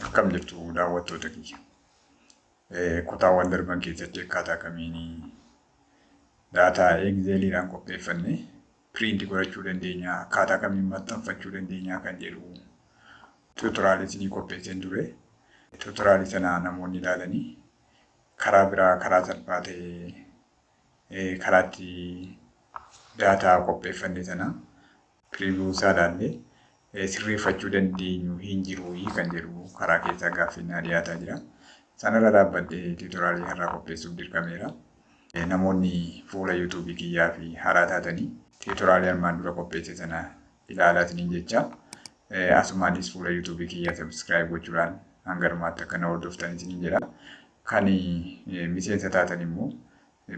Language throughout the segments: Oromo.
Akkam jirtu daawwattoota kiyya? Kutaawwan darban keessatti akkaataa kamiin daataa Exceliidhaan qopheeffanne print godhachuu dandeenya, akkaataa kamiin maxxanfachuu dandeenya kan jedhu tutorial isinii qopheesseen ture. Tutorial sana namoonni ilaalanii karaa biraa, karaa salphaa ta'e, karaa itti daataa qopheeffanne sana preview isaa ilaallee sirreeffachuu dandeenyu hin jiru kan jedhu karaa keessaa gaaffiin naa dhiyaataa jira. Sanarra dhaabbadhee tutorial har'aa qopheessuuf dirqameera. Namoonni fuula YouTube kiyyaa fi haaraa taatanii tutorial armaan dura qopheesse sana ilaalaa isiniin jecha, asumaanis fuula YouTube kiyyaa subscribe gochuudhaan hanga dhumaatti akka na hordoftan isiniin jedha. Kan miseensa taatan immoo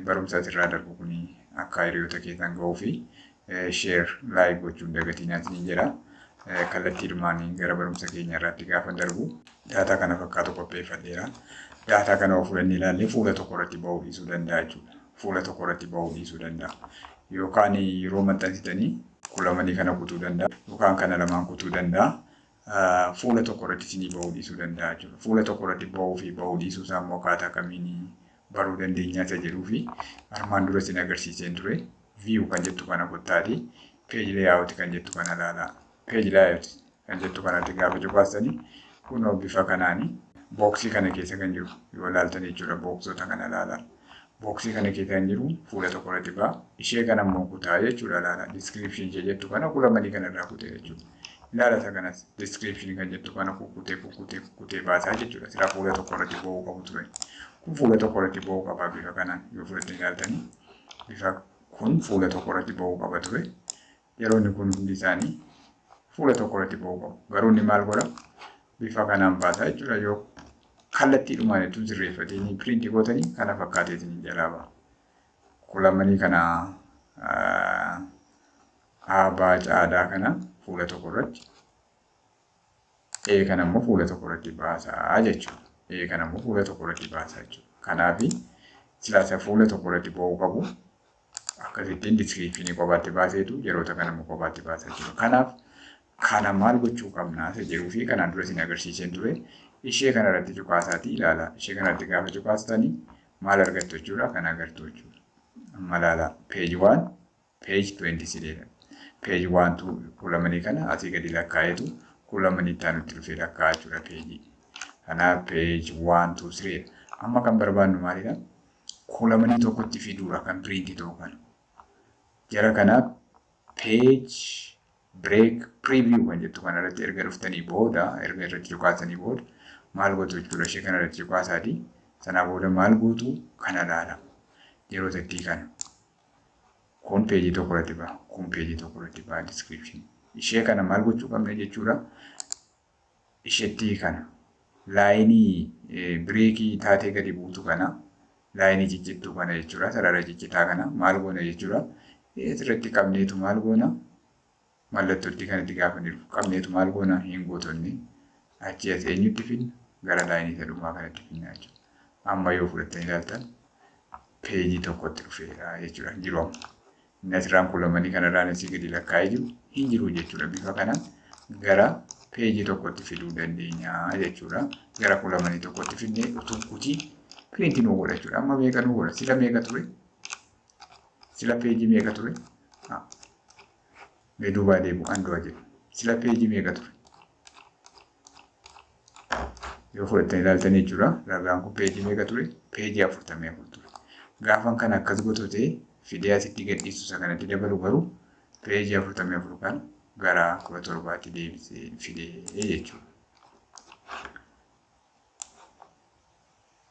barumsa asirraa darbu kun akka hiriyoota keessan gahuu fi share, like gochuun dagatinaa isiniin jedha. Kallattiidhumaan gara barumsa keenya irratti gaafa darbu, daataa kana fakkaatu qopheeffadheera. Daataa kana of fudhannee ilaallee fuula tokko irratti bahuu dhiisuu danda'a jechuudha. Fuula tokko irratti bahuu dhiisuu danda'a. Yookaan yeroo maxxansitanii column kana kutuu danda'a. Yookaan kana lamaan kutuu danda'a. Fuula tokko irratti isinii bahuu dhiisuu danda'a jechuudha. Fuula tokko irratti bahuu fi bahuu dhiisuu isaa immoo akkaataa kamiin baruu dandeenya isa jedhuu fi armaan dura isin agarsiiseen ture. View kan jettu kana kottaati. Page layout kan jettu kana ilaalaa. Page layout kan jettu kanatti gaafa cuqaastanii, kunoo bifa kanaani box kana keessa kan jiru yoo ilaaltan jechuudha, boxoota kana ilaalaa. Box kana keessa kan jiru fuula tokko irratti ba'a. Ishee kana immoo kutaa jechuudha, ilaala. Description ishee jettu kana column kana irraa kutee jechuudha. Ilaala, isa kanas description kan jettu kana kukkutee kukkutee kukkutee baasaa jechuudha. Silaa fuula tokko irratti ba'uu qabu ture. Kun fuula tokko irratti ba'uu qaba. Bifa kanaan yoo fudhattanii ilaaltanii, bifa kun fuula tokko irratti ba'uu qaba ture. Yeroo inni kun hundi isaanii fuula tokko irratti ba'uu qabu. Garuu inni maal godha? Bifa kanaan baasaa jechuudha. Yoo kallattiidhumaan ittiin sirreeffatanii print gootanii, kana fakkaateetiin jalaa ba'a. Column kana A, B, C, D kana fuula tokko irratti, E kana immoo fuula tokko irratti baasaa jechuudha. E kana immoo fuula tokko irratti baasaa jechuudha. Kanaafi silaasa fuula tokko irratti ba'uu qabu, akkasittiin description kophaatti baaseetu yeroota kana immoo kophaatti baasaa jechuudha. Kanaaf kana maal gochuu qabnaa isa jedhuu fi kanaan dura isin agarsiiseen ture. Ishee kana irratti cuqaasaatii ilaala. Ishee kana irratti gaafa cuqaastanii maal argattu jechuudha? Kana agartu jechuudha. Amma ilaala, page 1, page 23 dha. Page 1 2 column kana asii gadi lakkaa'eetu column itti aanutti dhufee lakkaa'aa jechuudha page. Kanaaf page 1 2 3 dha. Amma kan barbaannu maalidha? Column tokkotti fiduudha kan print ta'u kana. Jara kanaaf page break preview kan jettu kana irratti erga dhuftanii booda, erga irratti cuqaasanii booda maal gootu jechuudha? Ishee kana irratti cuqaasaati. Sanaa booda maal gootu? Kana ilaala. Yeroo tattii kana. Kun page tokko irratti ba'a. Kun page tokko irratti ba'a description. Ishee kana maal gochuu qabna jechuudha? Isheettii kana line break taatee gadi buutu kana, line ciccittuu kana jechuudha. Sarara ciccitaa kana maal goona jechuudha? Asirratti qabneetu maal goona? Mallattootti kanatti gaafa ni dhufu qabneetu maal goona? Hin gootonni achi as eenyutti finna? Gara line isa dhumaa kanatti finna jechuudha. Amma yoo fudhattanii ilaaltan, page tokkotti dhufeera jechuudha. Hin jiru amma. Inni asirraan column kanarraan asii gadi lakkaa'ee jiru hin jiru jechuudha. Bifa kanaan gara page tokkotti fiduu dandeenya jechuudha. Gara column tokkotti fidnee utuu kutii print nuu godha jechuudha. Amma meeqa nuu godha? Sila meeqa ture? Sila page meeqa ture? Mee duubaa deebi'u, undo jedhu. Sila page meeqa ture? Yoo fudhattanii ilaaltan jechuudha. Ragaan kun page meeqa ture? Page 44 ture. Gaafan kana akkas gootu ta'e, fidee asitti gadhiisu, isa kanatti dabalu, garuu page 44 kan gara 17tti deebisee fidee jechuudha.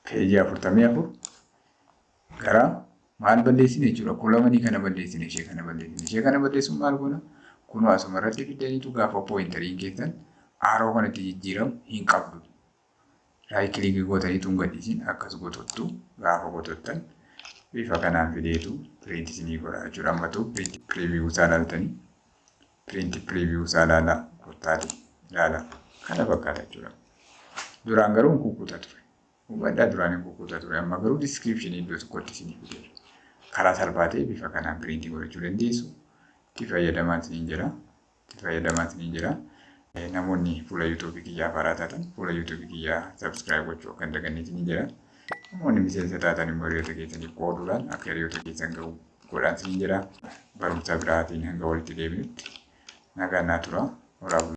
Page 44 gara maal balleessine jechuudha? Column kana balleessine, ishee kana balleessine. Ishee kana balleessuun maal goona? Kunoo asuma irratti fidaniitu gaafa pointeriin keessan arrow kanatti jijjiiramu hin qabdu. Right click gootanii tun gadhiisin, akkas gotottu. Gaafa gotottan bifa kanaan fideetu print isinii godha jechuudha. Ammatu print preview isaa ilaaltanii, print preview isaa ilaalaa, kottaati ilaala. Kana fakkaata jechuudha. Duraan garuu hin kukkuta ture. Hubadhaa, duraan hin kukkuta ture. Amma garuu description iddoo tokkotti isinii fideera. Karaa salphaa ta'e bifa kanaan print godhachuu dandeessu. Itti fayyadamaa isiniin jira. Itti fayyadamaa isiniin jira. Namoonni fuula YouTubeii kiyyaaf haaraa taatan fuula YouTubeii kiyyaa subscribe gochuu akka hin daganne isiniin jedha. Namoonni miseensa taatan immoo hiriyoota keessaniif qooduudhaan akka hiriyoota keessan gahu godhaan isiniin jedha. Barumsa biraatiin hanga walitti deebinutti nagaan naa tura. Horaa bulaa.